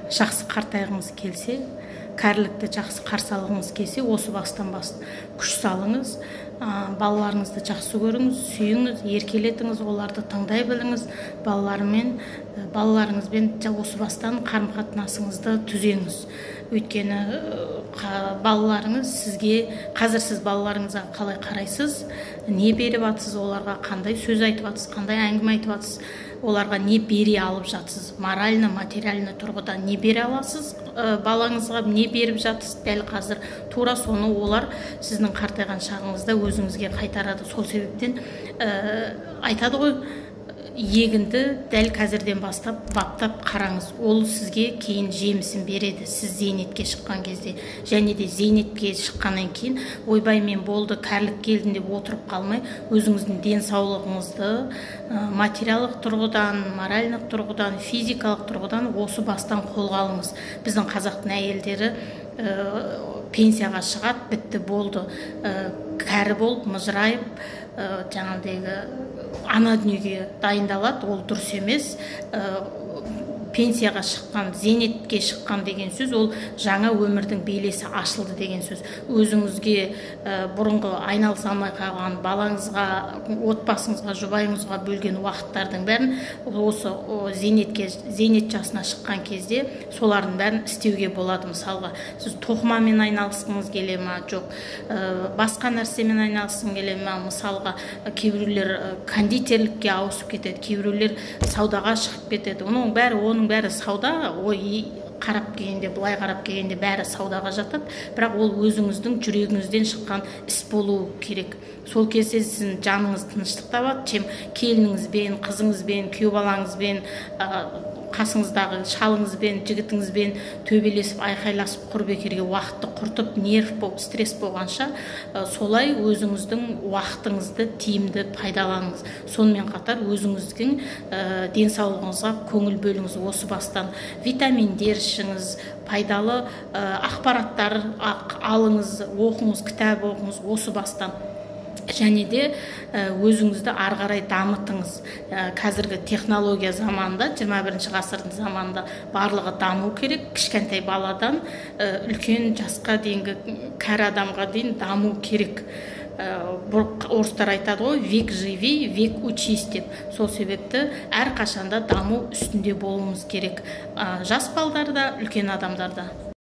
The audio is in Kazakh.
Жақсы қартайғыңыз келсе, кәрілікті жақсы қарсы алғыңыз келсе, осы бастан күш салыңыз. Балаларыңызды жақсы көріңіз, сүйіңіз, еркелетіңіз, оларды тыңдай біліңіз. Балаларыңызбен осы бастан қарым-қатынасыңызды түзеңіз. Өйткені балаларыңыз сізге, қазір сіз балаларыңызға қалай қарайсыз, не беріп жатсыз, оларға қандай сөз айтып жатсыз, қандай әңгіме айтып жатсыз, оларға не бере алып жатсыз, морально, материально тұрғыда не бере аласыз, балаңызға не беріп жатсыз дәл қазір, тура соны олар сіздің қартайған шағыңызда өзіңізге қайтарады. Сол себептен айтады ғой, егінді дәл қазірден бастап баптап қараңыз, ол сізге кейін жемісін береді. Сіз зейнетке шыққан кезде, және де зейнетке шыққаннан кейін ойбай мен болды, кәрілік келдім деп отырып қалмай, өзіңіздің денсаулығыңызды материалдық тұрғыдан, моральдық тұрғыдан, физикалық тұрғыдан осы бастан қолға алыңыз. Біздің қазақтың әйелдері пенсияға шығады, бітті, болды, кәрі болып мыжырайып, жаңағыдегі ана дүниеге дайындалады. Ол дұрыс емес. Пенсияға шыққан, зейнетке шыққан деген сөз, ол жаңа өмірдің белесі ашылды деген сөз. Өзіңізге бұрынғы айналыса алмай қалған балаңызға, отбасыңызға, жұбайыңызға бөлген уақыттардың бәрін осы зейнет жасына шыққан кезде солардың бәрін істеуге болады. Мысалға, сіз тоқымамен айналысқыңыз келе ма, жоқ басқа нәрсемен айналысқың келе ма? Мысалға, кейбіреулер кондитерлікке ауысып кетеді, кейбіреулер саудаға шығып кетеді. Оның бәрі сауда, ой, қарап келгенде, былай қарап келгенде бәрі саудаға жатады, бірақ ол өзіңіздің жүрегіңізден шыққан іс болуы керек. Сол кезде сіздің жаныңыз тыныштық табады, чем келініңізбен, қызыңызбен, күйеу балаңызбен, қасыңыздағы шалыңызбен, жігітіңізбен төбелесіп, айқайласып, құр бекерге уақытты құртып, нерв болып, стресс болғанша, солай өзіңіздің уақытыңызды тиімді пайдаланыңыз. Сонымен қатар өзіңіздің денсаулығыңызға көңіл бөліңіз. Осы бастан витаминдер ішіңіз, пайдалы ақпараттар алыңыз, оқыңыз, кітап оқыңыз осы бастан. Және де өзіңізді ары қарай дамытыңыз. Қазіргі технология заманында, 21 ғасырдың заманында барлығы даму керек. Кішкентай баладан үлкен жасқа дейінгі кәрі адамға дейін даму керек. Орыстар айтады ғой, век живи, век учись деп. Сол себепті әрқашанда даму үстінде болуымыз керек. Жас балдар да, үлкен адамдар да.